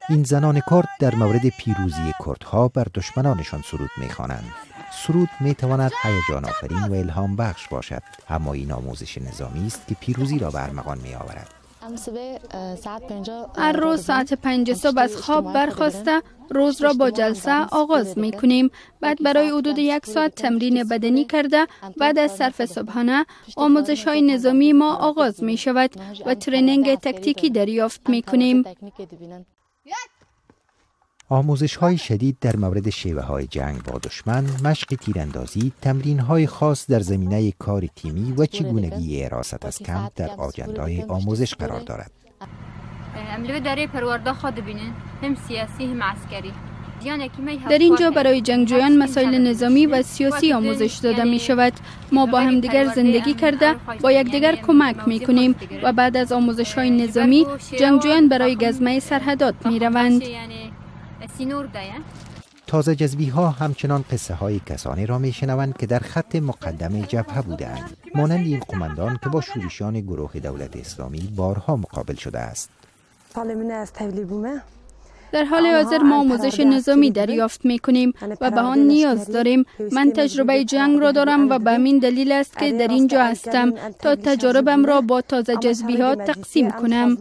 این زنان کرد در مورد پیروزی کردها بر دشمنانشان سرود میخوانند. سرود میتواند هیجان آفرین و الهام بخش باشد، اما این آموزش نظامی است که پیروزی را به ارمغان می آورد. هر روز ساعت 5 صبح از خواب برخاسته روز را با جلسه آغاز می کنیم. بعد برای حدود 1 ساعت تمرین بدنی کرده، بعد از صرف صبحانه آموزش های نظامی ما آغاز می شود و training تکتیکی دریافت می کنیم. آموزش های شدید در مورد شیوه های جنگ با دشمن، مشق تیراندازی، تمرین های خاص در زمینه کار تیمی و چگونگی حراست از کمپ در آجندای آموزش قرار دارد. در اینجا برای جنگجویان مسائل نظامی و سیاسی آموزش داده می شود. ما با همدیگر زندگی کرده با یکدیگر کمک می کنیم و بعد از آموزش های نظامی جنگجویان برای گزمه سرحدات می روند. تازه جذبی ها همچنان قصه های کسانی را می شنوند که در خط مقدم جبهه بودند، مانند این قماندان که با شورشیان گروه دولت اسلامی بارها مقابل شده است. در حال حاضر ما آموزش نظامی دریافت می کنیم و به آن نیاز داریم. من تجربه جنگ را دارم و به همین دلیل است که در اینجا هستم تا تجاربم را با تازه جذبی ها تقسیم کنم.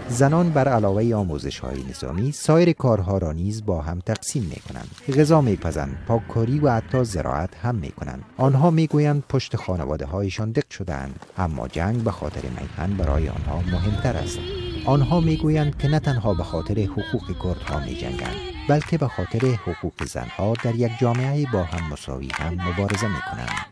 زنان بر علاوه آموزش های نظامی سایر کارها را نیز با هم تقسیم می کنند. غذا می پزند، پاککاری و حتی زراعت هم می کنند. آنها می گویند پشت خانواده هایشان دق شده‌اند، اما جنگ به خاطر میهن برای آنها مهمتر است. آنها می گویند که نه تنها به خاطر حقوق کردها می جنگند، بلکه به خاطر حقوق زنها در یک جامعه با هم مساوی هم مبارزه می کنند.